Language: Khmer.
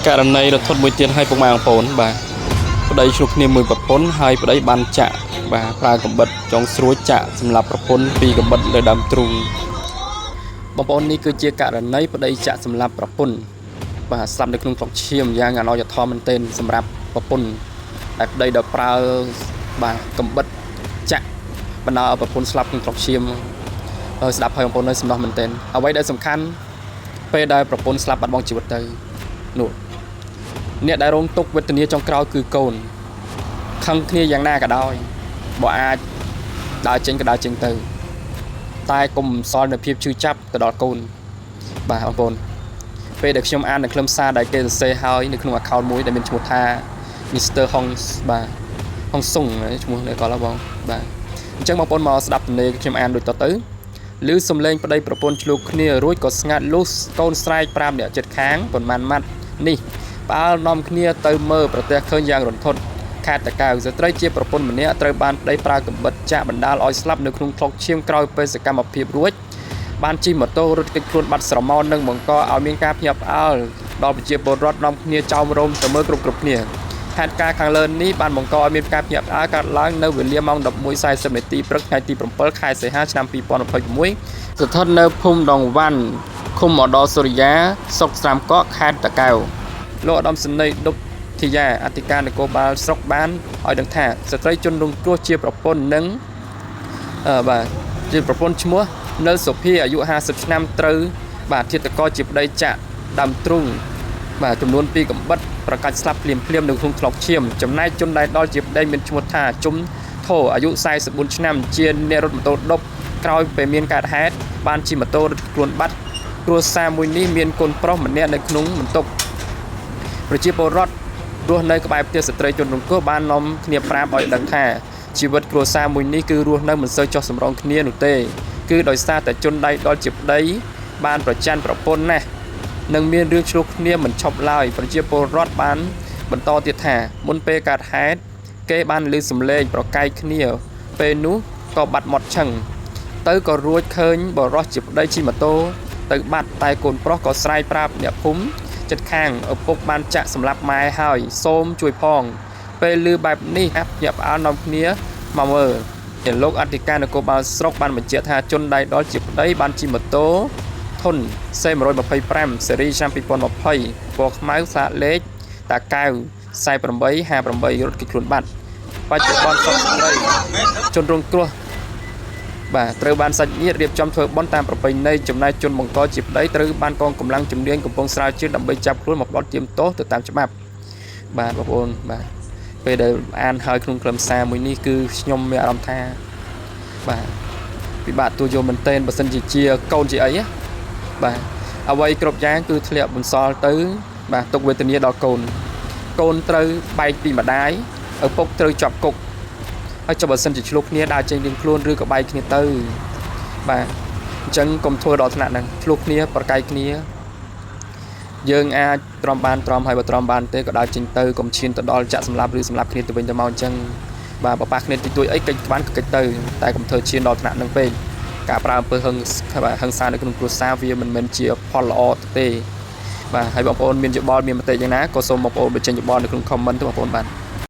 ករណីរន្ធត់មួយទៀតឲ្យពុកម៉ែបងប្អូនបាទប្តីឆ្លោះគ្នាមួយប្រពន្ធហើយប្តីបានចាក់បាទប្រើកំបិតចុងស្រួចចាក់សម្រាប់ប្រពន្ធពីកំបិតលើដើមទ្រូងបងប្អូននេះគឺជាករណីប្តីចាក់សម្រាប់ប្រពន្ធបាទស្លាប់នៅក្នុងថ្លុកឈាមយ៉ាងអនាធមមែនទែនសម្រាប់ប្រពន្ធដែលប្តីដល់ប្រើបាទកំបិតចាក់បណ្ដាលឲ្យប្រពន្ធស្លាប់ក្នុងថ្លុកឈាមហើយស្ដាប់ហើយបងប្អូននៅសំណោះមែនទែនអ្វីដែលសំខាន់ពេលដែលប្រពន្ធស្លាប់បាត់បង់ជីវិតទៅនោះ អ្នកដែលរងទុក្ខវេទនាចុងក្រោយគឺកូនខឹងគ្នាយ៉ាងណាក៏ដោយបើអាចដើរចេញក៏ដើរចេញទៅ តែកុំសល់នៅភាពឈឺចាប់ទៅដល់កូនបាទបងប្អូនពេលដែលខ្ញុំអាននៅខ្លឹមសារដែលគេសរសេរហើយនៅក្នុង account មួយដែលមានឈ្មោះថា Mr. Hong បាទ Hong Sung ឈ្មោះនេះក៏ឡបងបាទអញ្ចឹងបងប្អូនមកស្ដាប់ទំនេរខ្ញុំអានដូចតទៅឬសំឡេងប្តីប្រពន្ធឆ្លោះគ្នារួចក៏ស្ងាត់លុះកូនស្រែកប្រាប់អ្នកចិត្តខាងប៉ុន្មានម៉ាត់នេះផ្អើលនាំគ្នាទៅមើលប្រទះឃើញយ៉ាងរន្ធត់ខេត្តតាកែវស្ត្រីជាប្រពន្ធម្នាក់ត្រូវបានប្តីប្រើកំបិតចាក់បណ្ដាលឲ្យស្លាប់នៅក្នុងថ្លុកឈាមក្រោយពេលសកម្មភាពរួចបានជិះម៉ូតូរត់គេចខ្លួនបាត់ស្រមោលនិងបង្កឲ្យមានការភ្ញាក់ផ្អើលដល់ប្រជាពលរដ្ឋនាំគ្នាចោមរោមទៅមើលគ្រប់គ្រប់គ្នាហេតុការណ៍ខាងលើនេះបានបង្កឲ្យមានការភ្ញាក់ផ្អើលកើតឡើងនៅវេលាម៉ោង11:40នាទីព្រឹកថ្ងៃទី7ខែសីហាឆ្នាំ2026ស្ថិតនៅភូមិដងវ៉ាន់ឃុំមណ្ឌលសូរិយាស្រុកស្រាមកកខេត្តតាកែវលោកឧត្តមសេនីយ៍ឌុបធីយ៉ាអធិការនគរបាលស្រុកបានឲ្យដឹងថាស្ត្រីជនរងគ្រោះជាប្រពន្ធនិងបាទជាប្រពន្ធឈ្មោះនៅសុភាអាយុ50ឆ្នាំត្រូវបាទធាតុកោជាប្តីចាក់ដើមទ្រូងបាទចំនួន2កំបិតប្រកាច់ស្លាប់ភ្លាមភ្លាមនៅក្នុងថ្លុកឈាមចំណែកជនដែលដល់ជាប្តីមានឈ្មោះថាជុំធោអាយុ44ឆ្នាំជាអ្នករត់ម៉ូតូដប់ក្រោយពេលមានកើតហេតុបានជិះម៉ូតូរត់ខ្លួនបាត់គ្រួសារមួយនេះមានកូនប្រុសម្នាក់នៅក្នុងបន្ទប់ប្រជាពលរដ្ឋរស់នៅក្បែរផ្ទះស្ត្រីជនរងគ្រោះបាននាំគ្នាប្រាប់ឲ្យដឹងថាជីវិតគ្រួសារមួយនេះគឺរស់នៅមិនសូវចុះសម្រុងគ្នានោះទេគឺដោយសារតែជនដៃដល់ជាប្តីបានប្រច័នប្រពន្ធណាស់និងមានរឿងឆ្លោះគ្នាមិនឈប់ឡើយប្រជាពលរដ្ឋបានបន្តទៀតថាមុនពេលកើតហេតុគេបានឮសំឡេងប្រកែកគ្នាពេលនោះក៏បាត់មាត់ឈឹងទៅក៏រួចឃើញបរោះជាប្តីជិះម៉ូតូទៅបាត់តែកូនប្រុសក៏ស្រែកប្រាប់អ្នកភូមិចិត្តខាងឪពុកបានចាក់សម្លាប់ម៉ែហើយសូមជួយផងពេលឮបែបនេះអាប់ញាក់ផ្អើលនាំគ្នាមកមើលលោកអធិការនគរបាលស្រុកបានបញ្ជាក់ថាជនដៃដល់ជាប្តីបានជិះម៉ូតូធុន C125 ស៊េរីឆ្នាំ2020ពណ៌ខ្មៅស្លាកលេខតាកែវ4858រត់គេចខ្លួនបាត់បច្ចុប្បន្នសពស្ត្រីជនរងគ្រោះបាទត្រូវបានសាច់ញាតិរៀបចំធ្វើបុណ្យតាមប្រពៃណីចំណែកជនបង្កជាប្តីត្រូវបានកងកម្លាំងជំនាញកំពុងស្រាវជ្រាវដើម្បីចាប់ខ្លួនមកផ្ដន្ទាទោសទៅតាមច្បាប់បាទបងប្អូនបាទពេលដែលអានហើយក្នុងខ្លឹមសារមួយនេះគឺខ្ញុំមានអារម្មណ៍ថាបាទពិបាកទទួលយកមែនទែនបើសិនជាជាកូនជាអីណាបាទអ្វីគ្រប់យ៉ាងគឺធ្លាក់បន្សល់ទៅបាទទុកវេទនាដល់កូនកូនត្រូវបែកពីម្ដាយឪពុកត្រូវជាប់គុកហើយចុះបើសិនជាឆ្លោះគ្នាដើរចេញរៀងខ្លួនឬក៏បែកគ្នាទៅបាទអញ្ចឹងកុំធ្វើដល់ថ្នាក់ហ្នឹងឆ្លោះគ្នាប្រកែកគ្នាយើងអាចទ្រាំបានទ្រាំហើយបើទ្រាំបានទេក៏ដើរចេញទៅកុំឈានទៅដល់ចាក់សម្លាប់ឬសម្លាប់គ្នាទៅវិញទៅមកអញ្ចឹងបាទបើប៉ះគ្នាតិចតួចអីកិច្ចបានក៏កិច្ចទៅតែកុំធ្វើឈានដល់ថ្នាក់ហ្នឹងពេកការប្រើអំពើហឹងហឹង្សានៅក្នុងគ្រួសារវាមិនមែនជាផលល្អទេបាទហើយបងប្អូនមានយោបល់មានមតិយ៉ាងណាក៏សូមបងប្អូនបញ្ចេញយោបល់នៅក្នុង comment ទៅបងប្អូនបាទ។